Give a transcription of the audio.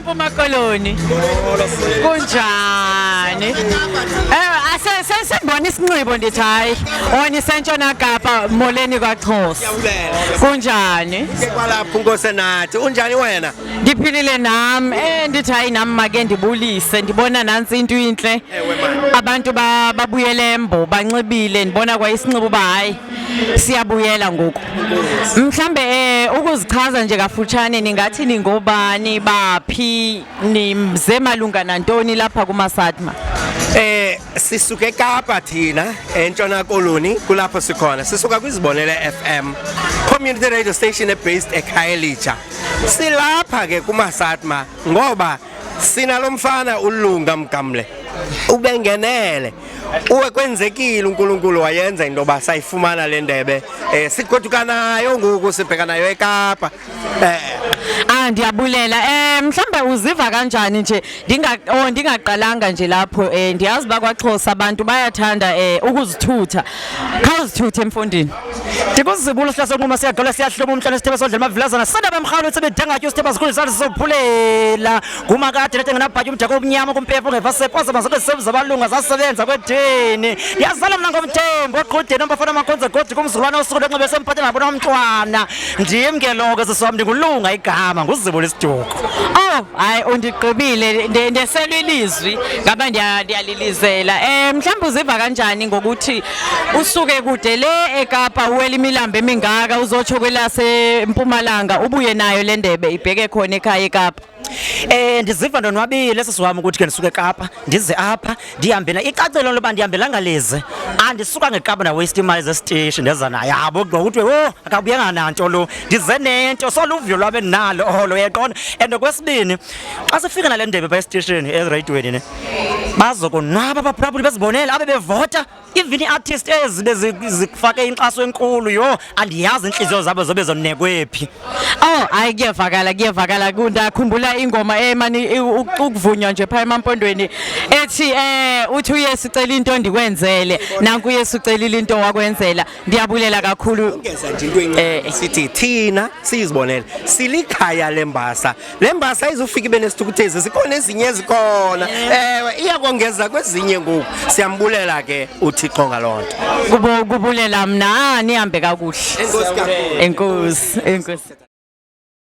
Empuma Koloni. Kunjani? Sendibona isinxibo ndithi hayi. Wona iseNtshona Kapa moleni kwaXhosa. Kunjani? Kwalapho Nkosenathi, unjani wena? Ndiphilile nam. Ndithi hayi nam make ndibulise, ndibona nantsi into intle. Abantu babuyele embo, banxibile, ndibona kwa isinxibo uba hayi siyabuyela ngoku. Mhlambe ukuzichaza nje kafutshane ningathi ningobani, baphi, nimze malunga nantoni lapha kumaSatma? Sisuke eKapa thina eNtshona Koloni, kulapho sikhona. Sisuka kwiZibonele FM, community radio station ebased eKhayelitsha. Silapha ke kumaSatma ngoba sinalo mfana uLunga Mgamle. Ubengenele. Uwe kwenzekile uNkulunkulu wayenza into yoba sayifumana le ndebe. Sigoduka nayo ngoku, sibheka nayo eKapa. Ndiyabulela. Mhlambe uziva kanjani nje ndingaqalanga nje lapho, ndiyazi uba kwaXhosa abantu bayathanda ukuzithutha. Khawuzithuthe emfondini. Ndikuzibulo sihlahla sokunquma siyagqala siyahloma umhlana isithebe sodlela amavilazana sanda bemrhalo itsebe dangatyo isithebe sikhulu isandla sophulela ngumakade lethe ngenabhatyi umdaka omnyama kumpepho ngevasepho waze mazonke zisebenza zabalunga zasebenza kwedini. Ndiyazala mna ngomthembu oqhudeni ombafana amakhonze godi kumzukulwana osuku lwenxibe semphathela ngabona umntwana. Ndim ke lo ke sisi wam, ndingulunga igama nguzibulo isiduko. Oh, hayi undigqibile, ndeselwe ilizwi ngaba ndiyalilizela. Mhlawumbe uziva kanjani ngokuthi usuke kude le eKapa uwela imilambo emingaka uzotsho kwelaseMpumalanga ubuye nayo le ndebe ibheke khona ekhaya eKapa? Ndiziva ndonwabile sisi wam ukuthi ke ndisuke eKapa ndize apha ndihambe na icacelo loba ndihambelanga leze. Andisuka ngeKapa na waste imali zesitishi ndeza nayo. Yabo ngokuthi oh akabuyanga nanto lo. Ndize nento so luvuyo lwam endinalo olo uyaqonda. And okwesibini xa sifika nale ndebe pha esitishini ereyidweni ne bazokonwaba abaphulaphuli bezibonele abe bevota. Even ii-artist ezi bezifake inkxaso enkulu yho andiyazi iintliziyo zabo zobe zonekwe phi. Oh hayi kuyevakala, kuyevakala. Ndakhumbula ingoma emane ukuvunywa nje phaya emaMpondweni ethi uthi uYesu ucela into ndikwenzele, nanku uYesu ucelile into wakwenzela. Ndiyabulela kakhulu. Ongeza nje into encane. Sithi thina siyizibonele silikhaya lembasa. Le mbasa izofika ibe nesithukuthezi, zikhona ezinye ezikhona. Ewe, iyakongeza kwezinye ngoku. Siyambulela ke uThixo ngaloo nto. Kubulela mna, nihambe kakuhle. Enkosi kakhulu. Enkosi, enkosi.